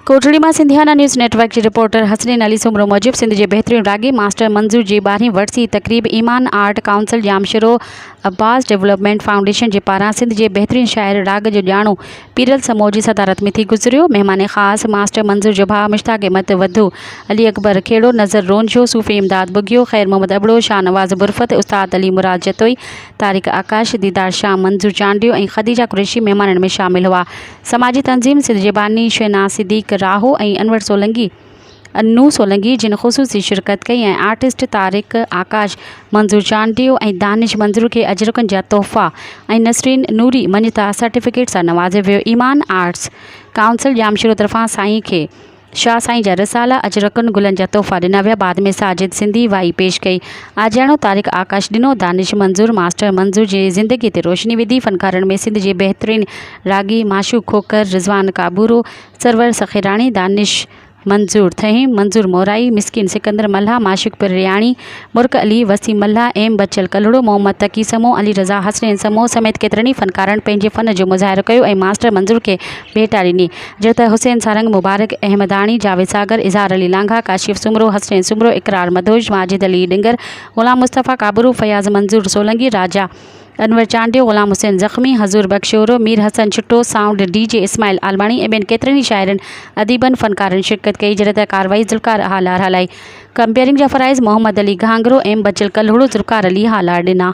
ڪوٽڙي مان Sindhiana news net work جي reporter Hasnain Ali Soomro موجب سنڌ جي بهترين راڳي ماسٽر منظور جي ٻارهين ورسي تقريب Iman art council Jamshoro Abbas development foundation جي پاران سنڌ جي بهترين شاعر راڳ جو ڄاڻو پيرل سمو جي صدارت ۾ ٿي گذريو مهمان خاص ماسٽر منظور جو ڀاء مشتاق احمد وڌو علي اڪبر کهڙو نظر رونجهو صوفي امداد ٻگهيو خير محمد ابڙو شاهنواز برفت استاد علي مراد جتوئي طارق آڪاش ديدار شاهه منظور چانڊيو ۽ خديجه قريشي مهمانن ۾ شامل هئا سماجي تنظيم سنڌ جي باني شهناز صديق راهو ۽ انور سولنگي انو سولنگي جن خصوصي شرڪت ڪئي ۽ آرٽسٽ طارق آڪاش، منظور چانڊيو ۽ دانش منظور کي اجرڪن جا تحفا ۽ نسرين نوري مڃتا سرٽيفڪيٽ سان نوازيو ويو ايمان آرٽس ڪائونسل ڄامشورو طرفان سائين کي شاهه سائين جا رسالا، اجرڪن، گلن جا تحفا ڏنا ويا. بعد ۾ ساجد سنڌي وائي پيش ڪئي. آجياڻو طارق آڪاش ڏنو. دانش منظور ماسٽر منظور جي زندگي تي روشني وڌي. فنڪارن ۾ سنڌ جي بهترين راڳي معشوق کوکر، رضوان ڪابورو، سرور سخيراڻي، دانش منظور ٿهيم، منظور مورائي، مسڪين سڪندر ملاح، معشوق پرياڻي، مرڪ علي، وسيم ملاح، ايم بچل ڪلهوڙو، محمد تقي سمون، علي رضا حسنين سمون سميت ڪيترن ئي فنڪارن پنهنجي فن جو مظاهرو ڪيو ۽ ماسٽر منظور کي ڀيٽا ڏني. جڏهن ته حسين سارنگ، مبارڪ احمداڻي، جاويد ساگر، اظهار علي لانگاهه، ڪاشف سومرو، حسنين سومرو، اقرار مدهوش، ماجد علي ڏنگر، غلام مصطفيٰ ڪابورو، فياض منظور سولنگي، راجا انور چانڊيو، غلام حسين زخمي، حضور بخش شورو، مير حسن ڇٽو، سائونڊ ڊي جي اسماعيل عالماڻي ۽ ٻين ڪيترن ئي شاعرن، اديبن، فنڪارن شرڪت ڪئي، جڏهن ته ڪارروائي ذوالفقار هالار هلائي. ڪمپيئرنگ جا فرائض محمد علي گهانگهرو، ايم بچل ڪلهوڙو، ذوالفقار علي هالار ڏنا.